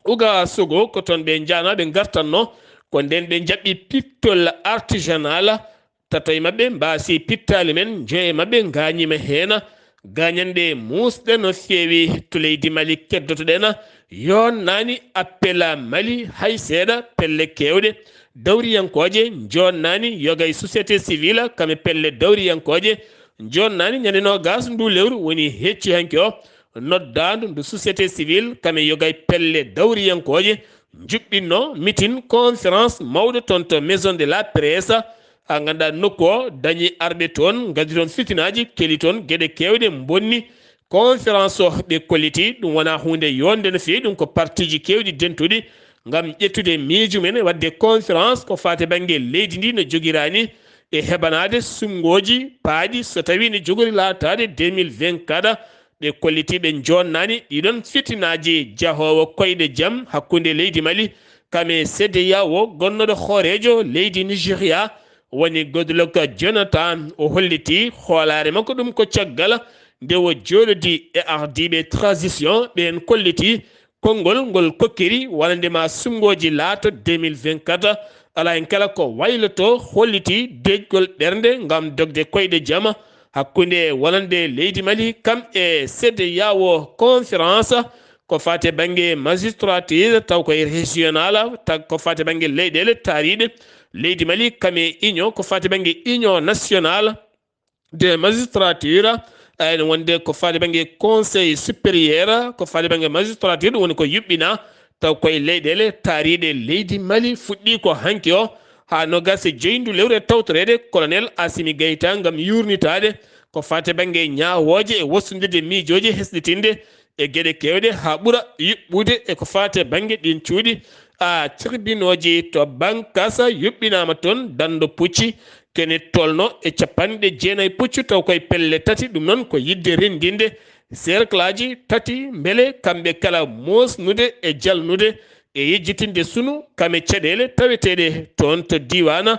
Uga Sogo, ko toon ɓe njaanoo ɓe ngartatnoo, ko ndeen ɓe njaɓɓi pittol artisanal, tato e maɓɓe mbaasi pittaali men, joyo e maɓɓe ngaañiima heen, gaañanɗe muusɗe no feewi to leydi Mali keddotoɗen, yonnaani appel Mali hay seeɗa, pelle keewɗe dawriyankooje, njonnaani yoga e société civile kam e pelle dawriyankooje, njonnaani ñande noogaas ndu lewru woni hecci hanki o, noddaandu ndu société civile kam e yoga e pelle dawriyankooje, njuɓɓinno mitin conférence mawɗo toon to Maison de la Presse, haa ngannduɗaa nokku o dañi arɓe toon, ngaddi toon fitinaaji, keli toon geɗe keewɗe, mbonni conférence o. Ɓe kolliti ɗum wonaa huunde yonde no feewi, ɗum ko partiiji keewɗi dentuɗi ngam ƴettude miiju men e waɗde conférence ko faati bannge leydi ndi no jogiraani e heɓanaade suɓngooji paaɗi so tawii no jogori laataade deux mille vingt-quatre. Ɓe kolliti ɓe njonnaani ɗiɗon fitinaaji jahoowo koyɗe jam hakkunde leydi Mali kam e CEDEAO, gonnooɗo hooreejo leydi Nigeria woni Goodluck Jonathan. O holliti hoolaare makko ɗum ko caggal nde o jooɗodi e ardiiɓe transition ɓeen, kolliti konngol ngol kokkiri wonande ma suɓngooji laato deux mille vingt-quatre, alaa heen kala ko wayloto, holliti deƴgol ɓernde ngam dogde koyɗe jam hakkunde wonande leydi Mali kam e CEDEAO. Conférence ko faati bannge magistrature, taw ko régional, taw ko faati bannge leyɗeele taariiɗe leydi Mali kam e union, ko faati bannge union nationale de magistrature, ene wonde ko faati bannge conseil supérieur, ko faati bannge magistrature, ɗum woni ko yuɓɓina taw koye leyɗeele taariiɗe leydi Mali. Fuɗɗi ko hanki o haa noogaas e joy ndu lewru e tawtoreede colonel Assimi Goïta ngam yuurnitaade ko faati bannge ñaawooje e wostondirde miijooji hesɗitinde e geɗe keewɗe haa ɓura yuɓɓude e ko faati bannge ɗiin cuuɗi. A tribunooji to Bankas yuɓɓinaama toon dando pucci kene tolno e capanɗe jeenayi puccu taw koye pelle tati, ɗum noon ko yiɗde renndinde cercle aji tati mbele kamɓe kala moosnude e jalnude e yejjitinde sunu kame caɗeele taweteeɗe toon to diiwaana,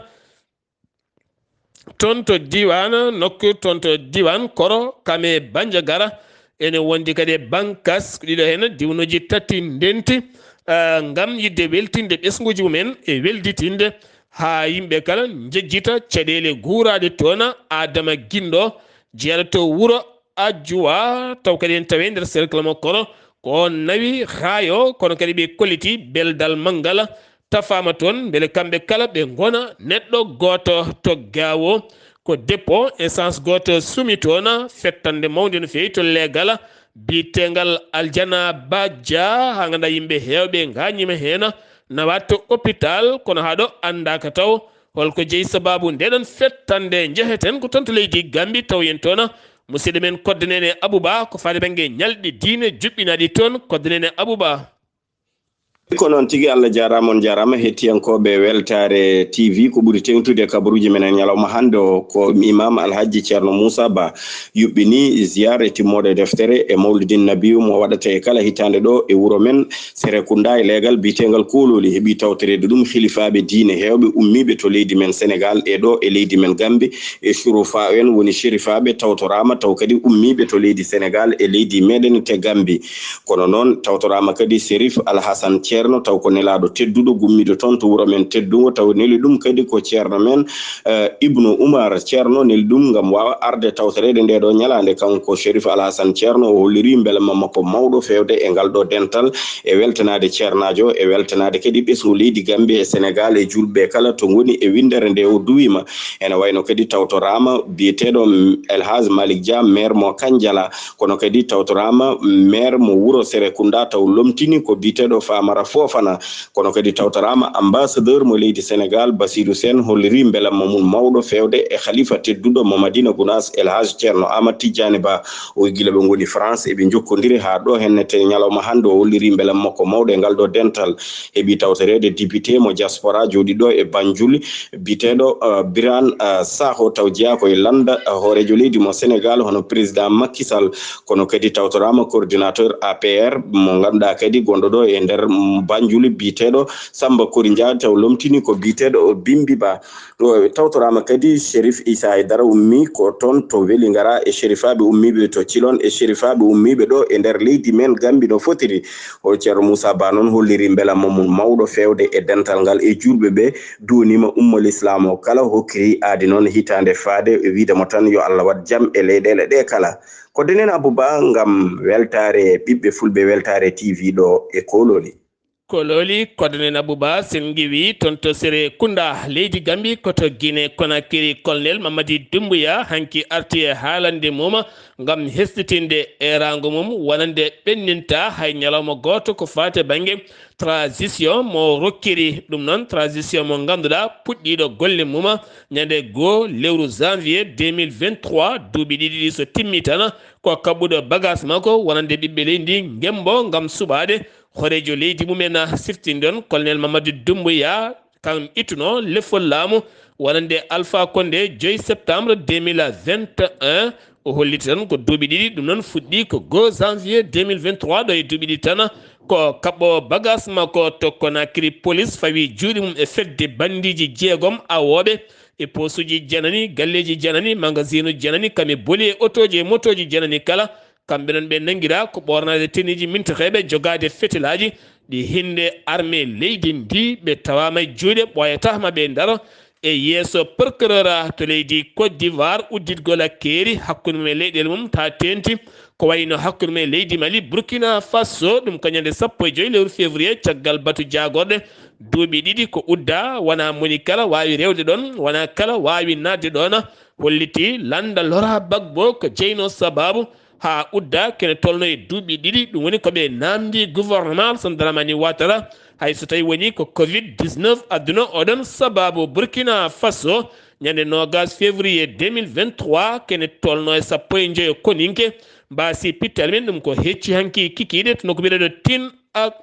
toon to diiwaana nokku, toon to diiwaan Koro kame Banjagara. Ene wondi kadi e Bankas, ko ɗiɗo heen diwnuuji tati ndenti, ah, ngam yiɗde weltinde ɓesnguuji mumen e welditinde haa yimɓe kala njejjita caɗeele guuraaɗe toon. Adama Gindo, jeyaɗo to wuro Ajuwa, taw kadi en tawi nder cercle mo Koro, ko on nawi Xaayo, kono kadi ɓe kolliti beldal manngal tafaama toon, mbele kamɓe kala ɓe ngona neɗɗo gooto to Gaawo. Ko dépôt essence gooto sumi toon, fettande mawnde no feewi to leegal biyetengal Aljana Bajja, haa ngannduɗaa yimɓe heewɓe ngaañiima heen, nawaat to hôpital, kono haa ɗo anndaaka taw Holko jeyi sababu nde ɗon fettande? Njeheten ko toon to leydi Gambi, tawoyen toon musidɗo men Kodde Nene Abouba, ko faade bannge ñalɗi diine juɓɓinaaɗi toon. Kodde Nene Abouba. Ko noon tigi, Allah jaaraama, on jaaraama. Hettiyankooɓe Weltaare T V, ko ɓuri teeŋtude e kabaruuji men e ñalawma hannde o, ko Imam Alhaji Ceerno Moussa Ba yuɓɓini ziyaar e timmoode deftere e Mawlidin Nabiyu mo waɗata e kala hitaande ɗo e wuro men Serekunda e leegal biyeteengal Koololi. Heɓi tawtoreede ɗum hilifaaɓe diine heewɓe ummiiɓe to leydi men Senegaal e ɗo e leydi men Gambi, e surufa en woni sherifaaɓe tawtoraama, taw kadi ummiiɓe to leydi Senegaal e leydi meɗen te Gambi. Kono noon tawtoraama kadi Serif Alhasan Ceerno, taw ko nelaaɗo tedduɗo gummiiɗo toon to wuro men teddungo, taw neli ɗum kadi ko ceerno men, eh, Ibnu Umar Ceerno neli ɗum ngam waawa arde tawtoreede nde ɗo ñalaande. Kanko Serif Alhasan Ceerno o holliri mbelamma makko mawɗo feewde e ngal ɗo dental, e weltanaade ceernaajo, e weltanaade kadi ɓesngu leydi Gambi e Senegaal e juulɓe kala to ngoni e winndere nde o duwiima. Ene wayno kadi tawtoraama biyeteeɗo Elhaj Malik Dia, maire mo Kanjala, kono kadi tawtoraama maire mo wuro Serekunda, taw lomtini ko biyeteeɗo Famara Fofana, kono kadi tawtoraama ambassadeur mo leydi Senegaal, Basirou Sène, holliri mbelamma mum mawɗo feewde e khalifa tedduɗo mo Madina Gounass, Elhaj Ceerno Amat Tijjani Ba. O gila ɓe ngoni France, eɓe njokkondiri haa ɗo hennete ñalawma hannde. O holliri mbelamma makko mawɗo e ngal ɗo dental. Heɓi tawtoreede député mo diaspora jooɗiiɗo e Banjul, biyeteeɗo, uh, Birane, uh, Sakho, taw jeyaa ko e lannda, uh, hooreejo leydi mo Senegaal, hono président Macky Sall, kono kadi tawtoraama coordinateur A P R mo ngannduɗaa kadi gonɗo ɗo e nder, mm, Banjul, biyeteeɗo Samba Kori Dia, taw lomtini ko biyeteeɗo o Bimbi Ba. O tawtoraama kadi Cherif Issa Aidara, ummi ko toon to Welingara, e sherifaaɓe ummiiɓe to Cilon, e sherifaaɓe ummiiɓe ɗo e nder leydi men Gambi no fotiri. O Ceerno Moussa Ba noon holliri mbelamma mum mawɗo feewde e dental ngal e juulɓe ɓe, duwaniima umma lislaam o kala, hokkiri aadi noon hitaande faade e wiyde mo tan yo Allah waɗ jam e leyɗeele ɗe kala. Ko Denen Abou Ba ngam weltaare ɓiɓɓe fulɓe, Weltaare T V ɗo e Kololi. Kololi, Kodde Nene Abou Ba, sen ngiwi toon to Serekunda, leydi Gambi, ko to Guinée Conakry, Colonel Mamadi Doumbouya hanki arti e haalande mum ngam hesɗitinde eeraango mum wonande ɓenninta hay ñalawma gooto ko faati e bannge transition mo rokkiri. Ɗum noon, transition mo ngannduɗaa puɗɗiiɗo golle mum ñande goo lewru janvier deux mille vingt-trois, duuɓi ɗiɗi ɗi so timmi tan, ko kaɓɓuɗo bagaas makko wonande ɓiɓɓe leydi ndi ngembo ngam suɓaade hooreejo leydi mumen. Siftinɗon, Colonel Mamadi Doumbouya, kam ittuno lefol laamu wonande Alpha Condé joyi septembre deux mille vingt et un. O holliti tan ko duuɓi ɗiɗi, ɗum noon fuɗɗi ko goo janvier deux mille vingt-trois, ɗo e duuɓi ɗiɗi tan ko kaɓɓo bagaas makko to Conakry. Police fawi juuɗe mum e fedde bandiiji jeegom awooɓe e posuuji janani, galleeji janani, magasinu janani, kam e boli e otooji e motooji janani kala. Kamɓe noon ɓe nanngiraa ko ɓoornaade teniiji mintireeɓe, jogaade fetelaaji ɗi hinnde armée leydi ndi. Ɓe tawaama e juuɗe, ɓooyataama ɓe ndaro e yeeso procureur to leydi Côte d'Ivoire, udditgol hakkeeri hakkunde mum e leyɗeele mum, taa teeŋti ko wayno hakkunde mum e leydi Mali, Burkina Faso, ɗum ko ñande sappo e joyi lewru février, caggal batu jaagorɗe duuɓi ɗiɗi ko uddaa, wonaa moni kala waawi rewde ɗoon, wonaa kala waawi naatde ɗoon. Holliti lannda Laurent Gbagbo ko jeynoo sabaabu haa udda kene tolno e duuɓi ɗiɗi. Ɗum woni ko ɓe naamndi gouvernement Alassane Dramane Ouattara, hay so tawi woni ko covid dix-neuf addunoo oɗon sabaabu. Burkina Faso, ñande noogas février deux mille vingt-trois, kene tolno e sappo e njoyo koninke mbaasi pittaali men. Ɗum ko hecci hanki kikiiɗe to nokku biyeteeɗo Tin ak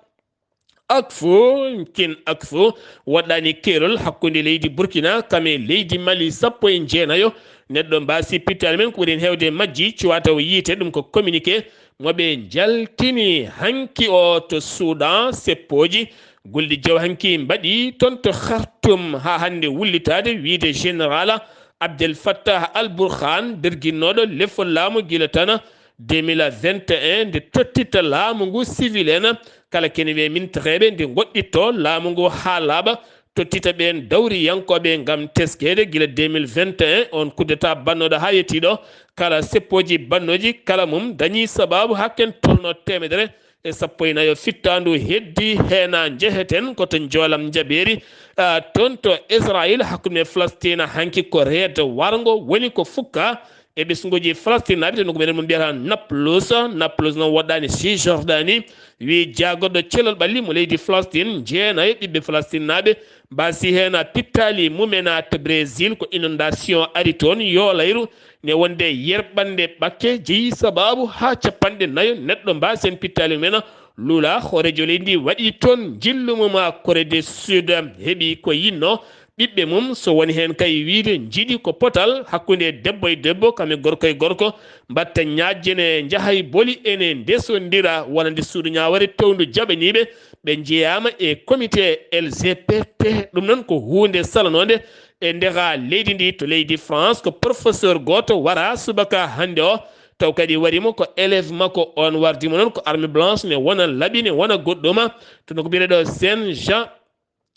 Akfu, Kin Akfu, waɗɗaani keerol hakkunde leydi Burkina kam e leydi Mali. Sappo e jeenayo neɗɗo mbaasi pittaali men, ko ɓuri heen heewde majji cuwaa taw yiite. Ɗum ko communiqué mo ɓe njaltini hanki o to Soudan. Seppooji gulɗi jaw hanki mbaɗi toon to Khartoum haa hannde wullitaade, wiyde Général Abdel Fattah Al Burhan, berginnooɗo lefol laamu gila tan deux mille vingt et un, nde tottita laamu ngu civil en, kala kene wiyee mintireeɓe, nde ngoɗɗitto laamu ngu haa laaɓa, tottita ɓeen dawriyankooɓe ngam teskeede. Gila deux mille vingt et un, on coup d'État bannooɗo haa yettii ɗo, kala seppooji bannooji, kala mum dañii sabaabu haa ken tolno teemedere e sappo e nayo fittaandu heddi. Heena njeheten ko to njoolam njaɓeeri, ah, toon to Israel, hakkunde Falastina, hanki ko reedo warngo woni ko fukka e ɓesnguuji Falastin naaɓe to nokku meɗen mo mbiyata Nablus. Nablus noon woɗɗaani Cisjordanie, wi jaagoɗɗo cellal ɓalli mo leydi Falastin. Jeenayo ɓiɓɓe Falastin naaɓe mbaasi heen pittaali mumen to Brésil, ko inondation ari toon, yoolayru ne wonde yerɓande ɓakke jeyi sabaabu haa capanɗe nayo neɗɗo mbaasi heen pittaali mumen. Lula, hooreejo leydi ndi, waɗi toon njillu mum Corée du Sud, heɓi ko yinnoo. Ɓiɓɓe mum, so woni heen kay wiyde njiɗi ko potal hakkunde debbo e debbo, kam e gorko e gorko, mbaɗta ñaajje ne njaha e boli ene ndesondira, wonande suudu ñaawoore towndu jaɓaniiɓe, ɓe njeyaama e comité L G B T. Ɗum noon ko huunde salanoonde e ndeha leydi ndi. To leydi France, ko professeur gooto wara subaka hannde o, taw kadi wari mo ko élève makko, on wardi mo noon ko arme blanche, ne wona laɓi, ne wona goɗɗuma, to nokku biyeteeɗo Saint Jean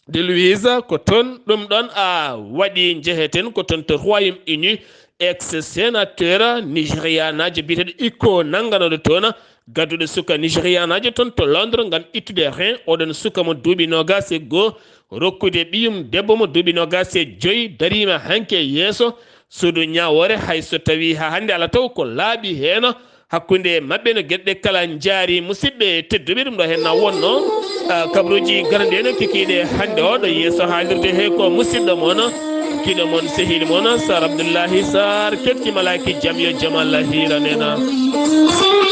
de Louise, ko toon ɗum ɗoon a waɗi. Njeheten ko toon to Royaume Uni, ex sénateur nigérianaajo biyeteeɗo Iko, nannganooɗo toon gadduɗo suka nigérianaajo toon to Londres ngam ittude rein. Oɗon suka mo duuɓi noogaas e goo, rokkude ɓiyum debbo mo duuɓi noogaas e joyi, dariima hanki e yeeso suudu ñaawoore, hay so tawii haa hannde alaa taw ko laaɓi heen hakkunde maɓɓe no geɗe ɗe kala njaari. Musidɓe tedduɓe, ɗum ɗo heen na wonno, ah, kabaruuji garanɗi en kikiiɗe hannde o ɗo yeeso haalirde he ko musidɗo mon, kiɗo mon, sehil mon, Sar Abdullahi Sar, keɗki malaaki jam yo jam Allah hiiran en.